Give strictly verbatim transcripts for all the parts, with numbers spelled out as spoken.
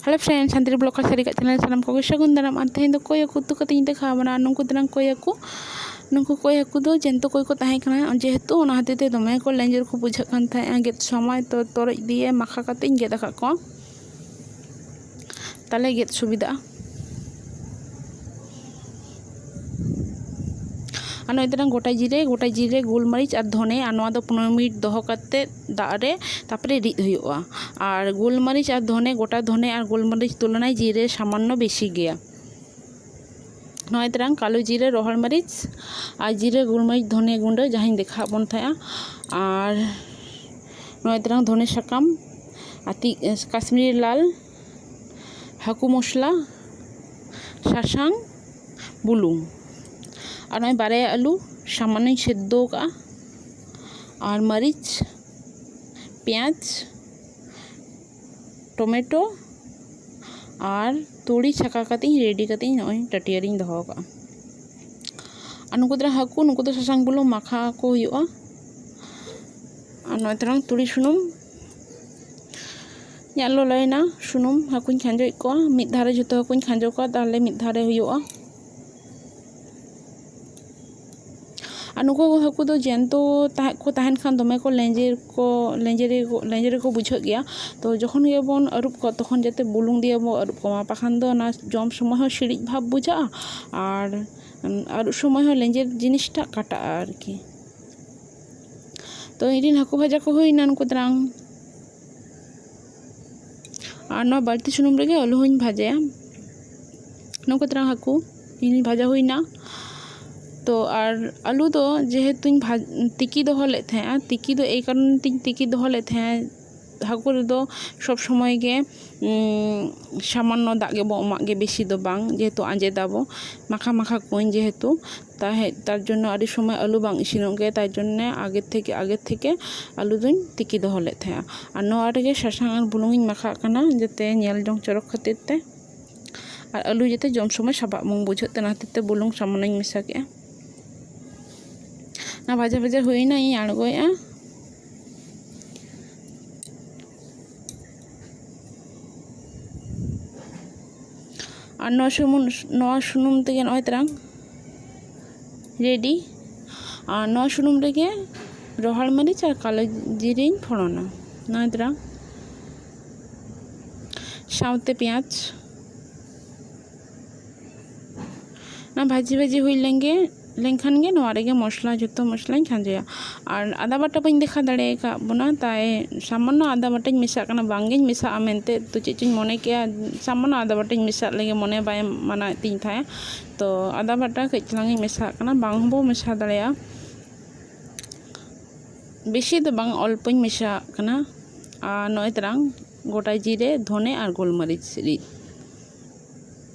Hello friends, Santali vlogger ᱥᱟᱹᱨᱤ ᱠᱟᱜ channel ᱥᱟᱱᱟᱢ ᱠᱚᱜᱮ ᱥᱟᱹᱜᱩᱱ ᱫᱟᱨᱟᱢ᱾ ᱟᱨ ᱛᱮᱦᱮᱧ ᱫᱚ ᱠᱚᱭ ᱦᱟᱹᱠᱩ ᱩᱛᱩ ᱠᱟᱛᱮ ᱤᱧ ᱫᱮᱠᱷᱟᱣ ᱟᱵᱚᱱᱟ᱾ ᱟᱨ ᱱᱩᱠᱩ ᱫᱚ ᱱᱟᱝ ᱠᱚᱭ ᱦᱟᱹᱠᱩ, ᱱᱩᱠᱩ ᱠᱚᱭ ᱦᱟᱹᱠᱩ ᱫᱚ ᱡᱮᱱᱛᱚ ᱠᱚᱭ ᱠᱚ ᱛᱟᱦᱮᱸ ᱠᱟᱱᱟ, ᱡᱮᱦᱮᱛᱩ ᱚᱱᱟ ᱦᱚᱛᱮᱡ ᱛᱮ ᱫᱚᱢᱮ ᱠᱚ ᱞᱮᱸᱡᱮᱨ ᱠᱚ ᱵᱩᱡᱷᱟᱹᱜ ᱠᱟᱱ ᱛᱟᱦᱮᱸᱜᱼᱟ᱾ ᱜᱮᱫ ᱥᱚᱢᱚᱭ ᱛᱚ ᱛᱚᱨᱚᱡ ᱫᱤᱭᱮ ᱢᱟᱠᱷᱟ ᱠᱟᱛᱮ ᱤᱧ ᱜᱮᱫ ᱟᱠᱟᱫ ᱠᱚᱣᱟ, ᱛᱟᱦᱞᱮ ᱜᱮᱫ ᱥᱩᱵᱤᱫᱷᱟᱜᱼᱟ᱾ ᱟᱨ ᱱᱚᱜᱼᱚᱭ ᱛᱟᱞᱟᱝ ᱜᱚᱴᱟ ᱡᱤᱨᱮ, ᱜᱚᱴᱟ ᱡᱤᱨᱮ, ᱜᱳᱞᱢᱟᱹᱨᱤᱪ ᱟᱨ ᱫᱷᱚᱱᱮ, ᱟᱨ ᱱᱚᱣᱟ ᱫᱚ ᱯᱚᱱᱮᱨᱚ ᱢᱤᱱᱤᱴ ᱫᱚᱦᱚ ᱠᱟᱛᱮ ᱫᱟᱜ ᱨᱮ ᱛᱟᱨᱯᱚᱨᱮ ᱨᱤᱫ ᱦᱩᱭᱩᱜᱼᱟ᱾ ᱟᱨ ᱜᱳᱞᱢᱟᱹᱨᱤᱪ ᱟᱨ ᱫᱷᱚᱱᱮ, ᱜᱚᱴᱟ ᱫᱷᱚᱱᱮ ᱟᱨ ᱜᱳᱞᱢᱟᱹᱨᱤᱪ ᱛᱩᱞᱚᱱᱟᱭ ᱡᱤᱨᱮ ᱥᱟᱢᱟᱱᱱᱚ ᱵᱮᱥᱤ ᱜᱮᱭᱟ᱾ ᱱᱚᱜᱼᱚᱭ ᱛᱟᱞᱟᱝ ᱠᱟᱞᱳ ᱡᱤᱨᱮ, ᱨᱚᱦᱚᱲ ᱢᱟᱹᱨᱤᱪ ᱟᱨ ᱡᱤᱨᱮ, ᱜᱳᱞᱢᱟᱹᱨᱤᱪ, ᱫᱷᱚᱱᱮ ᱜᱩᱸᱰᱟᱹ ᱡᱟᱦᱟᱸᱧ ᱫᱮᱠᱷᱟᱣᱟᱫ ᱵᱚᱱ ᱛᱟᱦᱮᱸᱜᱼᱟ᱾ ᱟᱨ ᱱᱚᱜᱼᱚᱭ ᱛᱟᱞᱟᱝ ᱫᱷᱚᱱᱮ ᱥᱟᱠᱟᱢ, ᱟᱨ ᱛᱤ-, ᱠᱟᱥᱢᱤᱨᱤ ᱞᱟᱞ, ᱦᱟᱹᱠᱩ ᱢᱚᱥᱞᱟ, ᱥᱟᱥᱟᱝ, ᱵᱩᱞᱩᱝ᱾ ᱟᱨ ᱱᱚᱜᱼᱚᱭ ᱵᱟᱨᱭᱟ ᱟᱹᱞᱩ ᱥᱟᱢᱟᱱᱱᱚᱧ ᱥᱮᱫᱽᱫᱚ ᱠᱟᱜᱼᱟ᱾ ᱟᱨ ᱢᱟᱹᱨᱤᱪ, ᱯᱮᱸᱭᱟᱡᱽ, ᱴᱚᱢᱮᱴᱳ ᱟᱨ ᱛᱩᱲᱤ ᱪᱷᱟᱸᱠᱟ ᱠᱟᱛᱮᱧ ᱨᱮᱰᱤ ᱠᱟᱛᱮᱧ ᱱᱚᱜᱼᱚᱭ ᱴᱟᱹᱴᱭᱟᱹ ᱨᱤᱧ ᱫᱚᱦᱚ ᱠᱟᱜᱼᱟ᱾ ᱟᱨ ᱱᱩᱠᱩ ᱫᱚ ᱦᱟᱹᱠᱩ, ᱱᱩᱠᱩ ᱫᱚ ᱥᱟᱥᱟᱝ ᱵᱩᱞᱩᱝ ᱢᱟᱠᱷᱟ ᱠᱚ ᱦᱩᱭᱩᱜᱼᱟ᱾ ᱟᱨ ᱱᱚᱜᱼᱚᱭ ᱛᱟᱞᱟᱝ ᱛᱩᱲᱤ ᱥᱩᱱᱩᱢ ᱤᱧᱟᱹᱜ ᱞᱚᱞᱚᱭᱮᱱᱟ, ᱥᱩᱱᱩᱢ ᱦᱟᱹᱠᱩᱧ ᱠᱷᱟᱸᱡᱚᱭᱮᱫ ᱠᱚᱣᱟ᱾ ᱢᱤᱫ ᱫᱷᱟᱣ ᱨᱮ ᱡᱷᱚᱛᱚ ᱦᱟᱹᱠᱩᱧ ᱠᱷᱟᱸᱡᱚ ᱠᱚᱣᱟ, ᱛᱟᱦᱞᱮ ᱢᱤᱫ ᱫᱷᱟᱣ ᱨᱮ ᱦᱩᱭᱩᱜᱼᱟ᱾ ᱟᱨ ᱱᱩᱠᱩ ᱦᱟᱹᱠᱩ ᱫᱚ ᱡᱮᱱᱛᱚ ᱛᱟᱦᱮᱸ ᱠᱚ ᱛᱟᱦᱮᱱ ᱠᱷᱟᱱ ᱫᱚᱢᱮ ᱠᱚ ᱞᱮᱸᱡᱮᱨ ᱠᱚ, ᱞᱮᱸᱡᱮᱨ ᱜᱮᱠᱚ, ᱞᱮᱸᱡᱮᱨ ᱜᱮᱠᱚ ᱵᱩᱡᱷᱟᱹᱜ ᱜᱮᱭᱟ᱾ ᱛᱚ ᱡᱚᱠᱷᱚᱱ ᱜᱮᱵᱚᱱ ᱟᱹᱨᱩᱵ ᱠᱚᱣᱟ, ᱛᱚᱠᱷᱚᱱ ᱡᱟᱛᱮ ᱵᱩᱞᱩᱝ ᱫᱤᱭᱮ ᱵᱚ ᱟᱹᱨᱩᱵ ᱠᱚᱢᱟ, ᱵᱟᱠᱷᱟᱱ ᱫᱚ ᱚᱱᱟ ᱡᱚᱢ ᱥᱚᱢᱚᱭ ᱦᱚᱸ ᱥᱤᱲᱤᱡ ᱵᱷᱟᱵᱽ ᱵᱩᱡᱷᱟᱹᱜᱼᱟ ᱟᱨ ᱟᱹᱨᱩᱵ ᱥᱚᱢᱚᱭ ᱦᱚᱸ ᱞᱮᱸᱡᱮᱨ ᱡᱤᱱᱤᱥᱴᱟᱜ ᱠᱟᱴᱟᱜᱼᱟ ᱟᱨᱠᱤ᱾ ᱛᱚ ᱤᱧ ᱨᱮᱱ ᱦᱟᱹᱠᱩ ᱵᱷᱟᱡᱟ ᱠᱚ ᱦᱩᱭᱱᱟ ᱱᱩᱠᱩ ᱛᱟᱞᱟᱝ᱾ ᱟᱨ ᱱᱚᱣᱟ ᱵᱟᱹᱲᱛᱤ ᱥᱩᱱᱩᱢ ᱨᱮᱜᱮ ᱟᱹᱞᱩ ᱦᱚᱸᱧ ᱵᱷᱟᱡᱟᱭᱟ᱾ ᱱᱩᱠᱩ ᱛᱟᱞᱟᱝ ᱦᱟᱹᱠᱩ ᱤᱧ ᱵᱷᱟᱡᱟ ᱦᱩᱭᱱᱟ᱾ ᱛᱚ ᱟᱨ ᱟᱹᱞᱩ ᱫᱚ ᱡᱮᱦᱮᱛᱩᱧ ᱵᱷᱟᱡ-, ᱛᱤᱠᱤ ᱫᱚᱦᱚ ᱞᱮᱫ ᱛᱟᱦᱮᱸᱜᱼᱟ, ᱛᱤᱠᱤ ᱫᱚ ᱮᱭ ᱠᱟᱨᱚᱱ ᱛᱤᱧ ᱛᱤᱠᱤ ᱫᱚᱦᱚ ᱞᱮᱫ ᱛᱟᱦᱮᱸᱜᱼᱟ, ᱦᱟᱹᱠᱩ ᱨᱮᱫᱚ ᱥᱚᱵᱽ ᱥᱚᱢᱚᱭ ᱜᱮ, ᱩᱸ, ᱥᱟᱢᱟᱱᱱᱚ ᱫᱟᱜ ᱜᱮᱵᱚ ᱮᱢᱟᱜ ᱜᱮ, ᱵᱮᱥᱤ ᱫᱚ ᱵᱟᱝ, ᱡᱮᱦᱮᱛᱩ ᱟᱸᱡᱮᱫᱟᱵᱚ, ᱢᱟᱠᱷᱟ ᱢᱟᱠᱷᱟ ᱠᱚᱣᱟᱧ ᱡᱮᱦᱮᱛᱩ, ᱛᱟᱦᱮᱸ, ᱛᱟᱨ ᱡᱚᱱᱱᱚ ᱟᱹᱰᱤ ᱥᱚᱢᱚᱭ ᱟᱹᱞᱩ ᱵᱟᱝ ᱤᱥᱤᱱᱚᱜ ᱜᱮ, ᱛᱟᱨ ᱡᱚᱱᱱᱮ ᱟᱜᱮ ᱛᱷᱮᱠᱮ, ᱟᱜᱮ ᱛᱷᱮᱠᱮ ᱟᱹᱞᱩ ᱫᱚᱧ ᱛᱤᱠᱤ ᱫᱚᱦᱚ ᱞᱮᱫ ᱛᱟᱦᱮᱸᱜᱼᱟ᱾ ᱟᱨ ᱱᱚᱣᱟ ᱨᱮᱜᱮ ᱥᱟᱥᱟᱝ ᱟᱨ ᱵᱩᱞᱩᱝ ᱤᱧ ᱢᱟᱠᱷᱟᱜ ᱠᱟᱱᱟ, ᱡᱟᱛᱮ ᱧᱮᱞ ᱡᱚᱝ ᱪᱚᱨᱚᱠ ᱠᱷᱟᱹᱛᱤᱨ ᱛᱮ, ᱟᱨ ᱟᱹᱞᱩ ᱡᱟᱛᱮ ᱡᱚᱢ ᱥᱚᱢᱚᱭ ᱥᱟᱵᱟᱜ ᱵᱟᱝ ᱵᱩᱡᱷᱟᱹᱜ ᱛᱮ, ᱚᱱᱟ ᱠᱷᱟᱹᱛᱤᱨ ᱛᱮ ᱵᱩᱞᱩᱝ ᱥᱟᱢᱟᱱᱱᱚᱧ ᱢᱮᱥᱟ ᱠᱮᱜᱼᱟ᱾ ᱚᱱᱟ ᱵᱷᱟᱡᱟ ᱵᱷᱟᱡᱟ ᱦᱩᱭᱱᱟ, ᱤᱧ ᱟᱬᱜᱚᱭᱮᱜᱼᱟ᱾ ᱟᱨ ᱱᱚᱣᱟ ᱥᱩᱢᱩᱱ ᱱᱚᱣᱟ ᱥᱩᱱᱩᱢ ᱛᱮᱜᱮ ᱱᱚᱜᱼᱚᱭ ᱛᱟᱨᱟᱝ ᱨᱮᱰᱤ᱾ ᱟᱨ ᱱᱚᱣᱟ ᱥᱩᱱᱩᱢ ᱨᱮᱜᱮ ᱨᱚᱦᱚᱲ ᱢᱟᱹᱨᱤᱪ ᱟᱨ ᱠᱟᱞᱳ ᱡᱤᱨᱟᱹᱧ ᱯᱷᱚᱲᱚᱱᱟ᱾ ᱱᱚᱜᱼᱚᱭ ᱛᱟᱨᱟᱝ ᱥᱟᱶᱛᱮ ᱯᱮᱸᱭᱟᱡᱽ᱾ ᱚᱱᱟ ᱵᱷᱟᱹᱡᱤ ᱵᱷᱟᱹᱡᱤ ᱦᱩᱭ ᱞᱮᱱᱜᱮ ᱞᱮᱱᱠᱷᱟᱱ ᱜᱮ ᱱᱚᱣᱟ ᱨᱮᱜᱮ ᱢᱚᱥᱞᱟ, ᱡᱚᱛᱚ ᱢᱚᱥᱞᱟᱧ ᱠᱷᱟᱸᱡᱚᱭᱟ᱾ ᱟᱨ ᱟᱫᱟ ᱵᱟᱴᱟ ᱵᱟᱹᱧ ᱫᱮᱠᱷᱟᱣ ᱫᱟᱲᱮ ᱟᱠᱟᱫ ᱵᱚᱱᱟ, ᱛᱟᱭ ᱥᱟᱢᱟᱱᱱᱚ ᱟᱫᱟ ᱵᱟᱴᱟᱧ ᱢᱮᱥᱟᱜ ᱠᱟᱱᱟ, ᱵᱟᱝᱜᱤᱧ ᱢᱮᱥᱟᱜᱼᱟ ᱢᱮᱱᱛᱮ᱾ ᱛᱚ ᱪᱮᱫ ᱪᱚᱧ ᱢᱚᱱᱮ ᱠᱮᱜᱼᱟ, ᱥᱟᱢᱟᱱᱱᱚ ᱟᱫᱟ ᱵᱟᱴᱟᱧ ᱢᱮᱥᱟᱜ ᱞᱮᱜᱮ, ᱢᱚᱱᱮ ᱵᱟᱭ ᱢᱟᱱᱟᱣᱮᱫ ᱛᱤᱧ ᱛᱟᱦᱮᱸᱫ᱾ ᱛᱚ ᱟᱫᱟ ᱵᱟᱴᱟ ᱠᱟᱹᱡ ᱪᱟᱞᱟᱝ ᱤᱧ ᱢᱮᱥᱟᱜ ᱠᱟᱱᱟ, ᱵᱟᱝ ᱦᱚᱸᱵᱚ ᱢᱮᱥᱟ ᱫᱟᱲᱮᱭᱟᱜᱼᱟ᱾ ᱵᱮᱥᱤ ᱫᱚ ᱵᱟᱝ, ᱚᱞᱯᱚᱧ ᱢᱮᱥᱟᱣᱟᱜ ᱠᱟᱱᱟ᱾ ᱟᱨ ᱱᱚᱜᱼᱚᱭ ᱛᱟᱨᱟᱝ ᱜᱚᱴᱟ ᱡᱤᱨᱮ, ᱫᱷᱚᱱᱮ ᱟᱨ ᱜᱳᱞᱢᱟᱹᱨᱤᱪ ᱨᱤᱫ᱾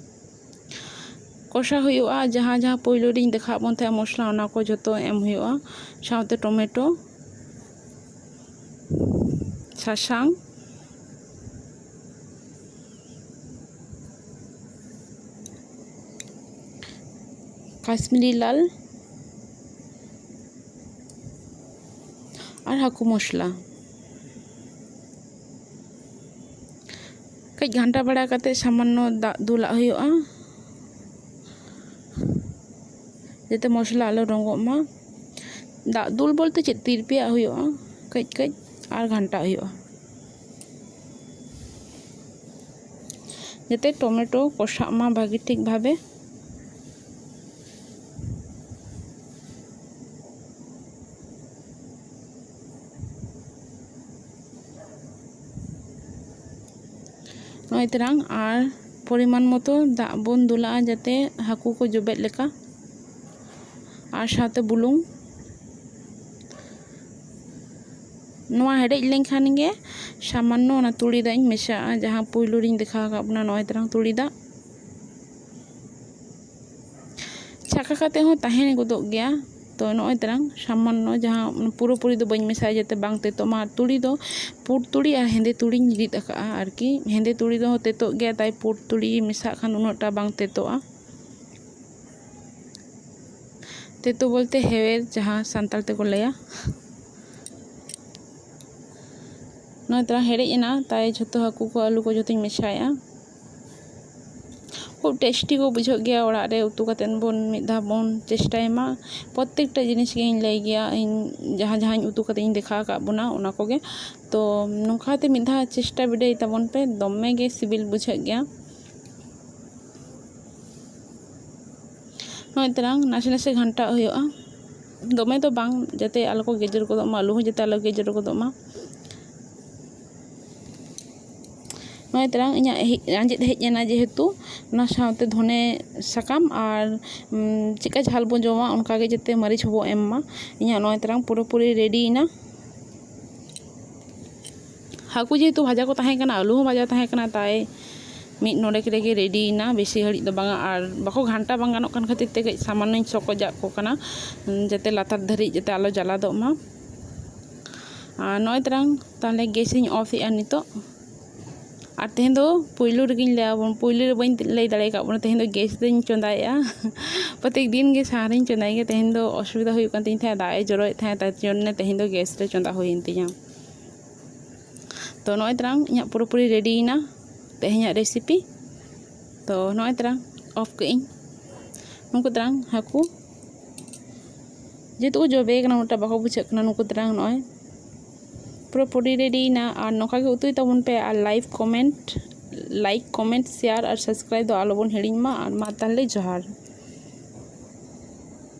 ᱠᱚᱥᱟ ᱦᱩᱭᱩᱜᱼᱟ᱾ ᱡᱟᱦᱟᱸ ᱡᱟᱦᱟᱸ ᱯᱳᱭᱞᱳ ᱨᱤᱧ ᱫᱮᱠᱷᱟᱣᱟᱫ ᱵᱚᱱ ᱛᱟᱦᱮᱸᱫ ᱢᱚᱥᱞᱟ, ᱚᱱᱟ ᱠᱚ ᱡᱷᱚᱛᱚ ᱮᱢ ᱦᱩᱭᱩᱜᱼᱟ, ᱥᱟᱶᱛᱮ ᱴᱚᱢᱮᱴᱳ, ᱥᱟᱥᱟᱝ, ᱠᱟᱥᱢᱤᱨᱤ ᱞᱟᱞ ᱟᱨ ᱦᱟᱹᱠᱩ ᱢᱚᱥᱞᱟ᱾ ᱠᱟᱹᱡ ᱜᱷᱟᱱᱴᱟ ᱵᱟᱲᱟ ᱠᱟᱛᱮ ᱥᱟᱢᱟᱱᱱᱚ ᱫᱟᱜ ᱫᱩᱞᱟᱜ ᱦᱩᱭᱩᱜᱼᱟ, ᱡᱟᱛᱮ ᱢᱚᱥᱞᱟ ᱟᱞᱚ ᱨᱚᱸᱜᱚᱜ ᱢᱟ᱾ ᱫᱟᱜ ᱫᱩᱞ ᱵᱚᱞᱛᱮ ᱪᱮᱫ, ᱛᱤᱨᱯᱤᱭᱟᱜ ᱦᱩᱭᱩᱜᱼᱟ ᱠᱟᱹᱡ ᱠᱟᱹᱡ, ᱟᱨ ᱜᱷᱟᱱᱴᱟᱜ ᱦᱩᱭᱩᱜᱼᱟ, ᱡᱟᱛᱮ ᱴᱚᱢᱮᱴᱳ ᱠᱚᱥᱟᱜ ᱢᱟ ᱵᱷᱟᱹᱜᱤ ᱴᱷᱤᱠ ᱵᱷᱟᱵᱮ᱾ ᱱᱚᱜᱼᱚᱭ ᱛᱟᱨᱟᱝ ᱟᱨ ᱯᱚᱨᱤᱢᱟᱱ ᱢᱚᱛᱚ ᱫᱟᱜ ᱵᱚᱱ ᱫᱩᱞᱟᱜᱼᱟ, ᱡᱟᱛᱮ ᱦᱟᱹᱠᱩ ᱠᱚ ᱡᱚᱵᱮᱜ ᱞᱮᱠᱟ, ᱟᱨ ᱥᱟᱶᱛᱮ ᱵᱩᱞᱩᱝ᱾ ᱱᱚᱣᱟ ᱦᱮᱰᱮᱡ ᱞᱮᱱᱠᱷᱟᱱ ᱜᱮ ᱥᱟᱢᱟᱱᱱᱚ ᱚᱱᱟ ᱛᱩᱲᱤ ᱫᱟᱜ ᱤᱧ ᱢᱮᱥᱟᱜᱼᱟ, ᱡᱟᱦᱟᱸ ᱯᱩᱭᱞᱩ ᱨᱤᱧ ᱫᱮᱠᱷᱟᱣ ᱟᱠᱟᱫ ᱵᱚᱱᱟ, ᱱᱚᱜᱼᱚᱭ ᱛᱟᱨᱟᱝ ᱛᱩᱲᱤ ᱫᱟᱜ᱾ ᱪᱷᱟᱠᱟ ᱠᱟᱛᱮ ᱦᱚᱸ ᱛᱟᱦᱮᱸ ᱜᱚᱫᱚᱜ ᱜᱮᱭᱟ᱾ ᱛᱚ ᱱᱚᱜᱼᱚᱭ ᱛᱟᱨᱟᱝ ᱥᱟᱢᱟᱱᱱᱚ, ᱡᱟᱦᱟᱸ ᱯᱩᱨᱟᱹᱯᱩᱨᱤ ᱫᱚ ᱵᱟᱹᱧ ᱢᱮᱥᱟᱭᱟ, ᱡᱟᱛᱮ ᱵᱟᱝ ᱛᱮᱛᱚᱜ ᱢᱟ᱾ ᱟᱨ ᱛᱩᱲᱤ ᱫᱚ ᱯᱩᱸᱰ ᱛᱩᱲᱤ ᱟᱨ ᱦᱮᱸᱫᱮ ᱛᱩᱲᱤᱧ ᱨᱤᱫ ᱟᱠᱟᱜᱼᱟ ᱟᱨᱠᱤ᱾ ᱦᱮᱸᱫᱮ ᱛᱩᱲᱤ ᱫᱚ ᱛᱮᱛᱚᱜ ᱜᱮᱭᱟ, ᱛᱟᱭ ᱯᱩᱸᱰ ᱛᱩᱲᱤ ᱢᱮᱥᱟᱜ ᱠᱷᱟᱱ ᱩᱱᱟᱹᱜ ᱴᱟ ᱵᱟᱝ ᱛᱮᱛᱚᱜᱼᱟ᱾ ᱛᱮᱛᱚ ᱵᱚᱞᱛᱮ ᱦᱮᱣᱮᱨ, ᱡᱟᱦᱟᱸ ᱥᱟᱱᱛᱟᱲ ᱛᱮᱠᱚ ᱞᱟᱹᱭᱟ᱾ ᱱᱚᱜᱼᱚᱭ ᱛᱟᱨᱟᱝ ᱦᱮᱰᱮᱡ ᱮᱱᱟ, ᱛᱟᱭ ᱡᱷᱚᱛᱚ ᱦᱟᱹᱠᱩ ᱠᱚ, ᱟᱹᱞᱩ ᱠᱚ ᱡᱷᱚᱛᱚᱧ ᱢᱮᱥᱟᱭᱮᱜᱼᱟ᱾ ᱠᱷᱩᱵ ᱴᱮᱥᱴᱤ ᱠᱚ ᱵᱩᱡᱷᱟᱹᱜ ᱜᱮᱭᱟ᱾ ᱚᱲᱟᱜ ᱨᱮ ᱩᱛᱩ ᱠᱟᱛᱮᱫ ᱵᱚᱱ ᱢᱤᱫ ᱫᱷᱟᱣ ᱵᱚᱱ ᱪᱮᱥᱴᱟᱭ ᱢᱟ᱾ ᱯᱨᱚᱛᱛᱮᱠᱴᱟ ᱡᱤᱱᱤᱥ ᱜᱮ ᱤᱧ ᱞᱟᱹᱭ ᱜᱮᱭᱟ, ᱤᱧ ᱡᱟᱦᱟᱸ ᱡᱟᱦᱟᱸᱧ ᱩᱛᱩ ᱠᱟᱛᱮᱫ ᱤᱧ ᱫᱮᱠᱷᱟᱣ ᱟᱠᱟᱫ ᱵᱚᱱᱟ, ᱚᱱᱟ ᱠᱚᱜᱮ᱾ ᱛᱚ ᱱᱚᱝᱠᱟᱛᱮ ᱢᱤᱫ ᱫᱷᱟᱣ ᱪᱮᱥᱴᱟ ᱵᱤᱰᱟᱹᱣ ᱛᱟᱵᱚᱱ ᱯᱮ, ᱫᱚᱢᱮ ᱜᱮ ᱥᱤᱵᱤᱞ ᱵᱩᱡᱷᱟᱹᱜ ᱜᱮᱭᱟ᱾ ᱱᱚᱜᱼᱚᱭ ᱛᱟᱨᱟᱝ ᱱᱟᱥᱮ ᱱᱟᱥᱮ ᱜᱷᱟᱱᱴᱟᱣ ᱦᱩᱭᱩᱜᱼᱟ᱾ ᱫᱚᱢᱮ ᱫᱚ ᱵᱟᱝ, ᱡᱟᱛᱮ ᱟᱞᱚ ᱠᱚ ᱜᱮᱡᱮᱨ ᱜᱚᱫᱚᱜ ᱢᱟ, ᱟᱹᱞᱩ ᱦᱚᱸ ᱡᱟᱛᱮ ᱟᱞᱚ ᱜᱮᱡᱮᱨ ᱜᱚᱫᱚᱜ ᱢᱟ᱾ ᱱᱚᱜᱼᱚᱭ ᱛᱟᱨᱟᱝ ᱤᱧᱟᱹᱜ ᱦᱮᱡ, ᱟᱸᱡᱮᱫ ᱦᱮᱡ ᱮᱱᱟ ᱡᱮᱦᱮᱛᱩ, ᱚᱱᱟ ᱥᱟᱶᱛᱮ ᱫᱷᱚᱱᱮ ᱥᱟᱠᱟᱢ ᱟᱨ, ᱩᱢ, ᱪᱮᱫᱠᱟ ᱡᱷᱟᱞ ᱵᱚᱱ ᱡᱚᱢᱟ ᱚᱱᱠᱟᱜᱮ ᱡᱟᱛᱮ ᱢᱟᱹᱨᱤᱪ ᱦᱚᱸᱵᱚ ᱮᱢ ᱢᱟ᱾ ᱤᱧᱟᱹᱜ ᱱᱚᱜᱼᱚᱭ ᱛᱟᱨᱟᱝ ᱯᱩᱨᱟᱹᱯᱩᱨᱤ ᱨᱮᱰᱤᱭᱮᱱᱟ᱾ ᱦᱟᱹᱠᱩ ᱡᱮᱦᱮᱛᱩ ᱵᱷᱟᱡᱟ ᱠᱚ ᱛᱟᱦᱮᱸ ᱠᱟᱱᱟ, ᱟᱹᱞᱩ ᱦᱚᱸ ᱵᱷᱟᱡᱟ ᱛᱟᱦᱮᱸ ᱠᱟᱱᱟ, ᱛᱟᱭ ᱢᱤᱫ ᱱᱚᱰᱮᱠ ᱨᱮᱜᱮ ᱨᱮᱰᱤᱭᱮᱱᱟ, ᱵᱮᱥᱤ ᱜᱷᱟᱹᱲᱤᱡ ᱫᱚ ᱵᱟᱝᱟ᱾ ᱟᱨ ᱵᱟᱠᱚ ᱜᱷᱟᱱᱴᱟ ᱵᱟᱝ ᱜᱟᱱᱚᱜ ᱠᱟᱱ ᱠᱷᱟᱹᱛᱤᱨ ᱛᱮ ᱠᱟᱹᱡ ᱥᱟᱢᱟᱱᱱᱚᱧ ᱥᱚᱠᱚᱡᱟᱜ ᱠᱚ ᱠᱟᱱᱟ, ᱡᱟᱛᱮ ᱞᱟᱛᱟᱨ ᱫᱷᱟᱹᱨᱤᱡ ᱡᱟᱛᱮ ᱟᱞᱚ ᱡᱟᱞᱟᱫᱚᱜ ᱢᱟ᱾ ᱟᱨ ᱱᱚᱜᱼᱚᱭ ᱛᱟᱨᱟᱝ ᱛᱟᱦᱚᱞᱮ ᱜᱮᱥ ᱤᱧ ᱚᱯᱷ ᱮᱜᱼᱟ ᱱᱤᱛᱚᱜ᱾ ᱟᱨ ᱛᱮᱦᱮᱧ ᱫᱚ ᱯᱩᱭᱞᱩ ᱨᱮᱜᱮᱧ ᱞᱟᱹᱭᱟᱵᱚᱱ, ᱯᱩᱭᱞᱩ ᱨᱮ ᱵᱟᱹᱧ ᱞᱟᱹᱭ ᱫᱟᱲᱮ ᱟᱠᱟᱫ ᱵᱚᱱᱟ, ᱛᱮᱦᱮᱧ ᱫᱚ ᱜᱮᱥ ᱨᱮᱧ ᱪᱚᱸᱫᱟᱭᱮᱜᱼᱟ᱾ ᱯᱨᱚᱛᱮᱠ ᱫᱤᱱ ᱜᱮ ᱥᱟᱦᱟᱱ ᱨᱮᱧ ᱪᱚᱸᱫᱟᱭ ᱜᱮᱭᱟ, ᱛᱮᱦᱮᱧ ᱫᱚ ᱚᱥᱩᱵᱤᱫᱟ ᱦᱩᱭᱩᱜ ᱠᱟᱱ ᱛᱤᱧ ᱛᱟᱦᱮᱸᱫ, ᱫᱟᱜ ᱮ ᱡᱚᱨᱚᱭᱮᱫ ᱛᱟᱦᱮᱸᱫ, ᱛᱟᱨ ᱡᱚᱱᱱᱮ ᱛᱮᱦᱮᱧ ᱫᱚ ᱜᱮᱥ ᱨᱮ ᱪᱚᱸᱫᱟ ᱦᱩᱭᱮᱱ ᱛᱤᱧᱟ᱾ ᱛᱚ ᱱᱚᱜᱼᱚᱭ ᱛᱟᱨᱟᱝ ᱤᱧᱟᱹᱜ ᱯᱩᱨᱟᱹᱯᱩᱨᱤ ᱨᱮᱰᱤᱭᱮᱱᱟ ᱛᱮᱦᱮᱧᱟᱜ ᱨᱮᱥᱤᱯᱤ᱾ ᱛᱚ ᱱᱚᱜᱼᱚᱭ ᱛᱟᱨᱟᱝ ᱚᱯᱷ ᱠᱟᱜ ᱟᱹᱧ᱾ ᱱᱩᱠᱩ ᱛᱟᱨᱟᱝ ᱦᱟᱹᱠᱩ ᱡᱮᱦᱮᱛᱩ ᱠᱚ ᱡᱚᱵᱮ ᱠᱟᱱᱟ, ᱩᱱᱟᱹᱜᱴᱟ ᱵᱟᱠᱚ ᱵᱩᱡᱷᱟᱹᱜ ᱠᱟᱱᱟ᱾ ᱱᱩᱠᱩ ᱛᱟᱨᱟᱝ ᱱᱚᱜᱼᱚᱭ ᱯᱩᱨᱟᱹᱯᱩᱨᱤ ᱨᱮᱰᱤᱭᱮᱱᱟ᱾ ᱟᱨ ᱱᱚᱝᱠᱟ ᱜᱮ ᱩᱛᱩᱭ ᱛᱟᱵᱚᱱ ᱯᱮ, ᱟᱨ like comment, like comment share ᱟᱨ ᱥᱟᱵᱥᱠᱨᱟᱭᱤᱵ ᱫᱚ ᱟᱞᱚᱵᱚᱱ ᱦᱤᱲᱤᱧ ᱢᱟ᱾ ᱟᱨ ᱢᱟ ᱛᱟᱦᱚᱞᱮ ᱡᱚᱦᱟᱨ᱾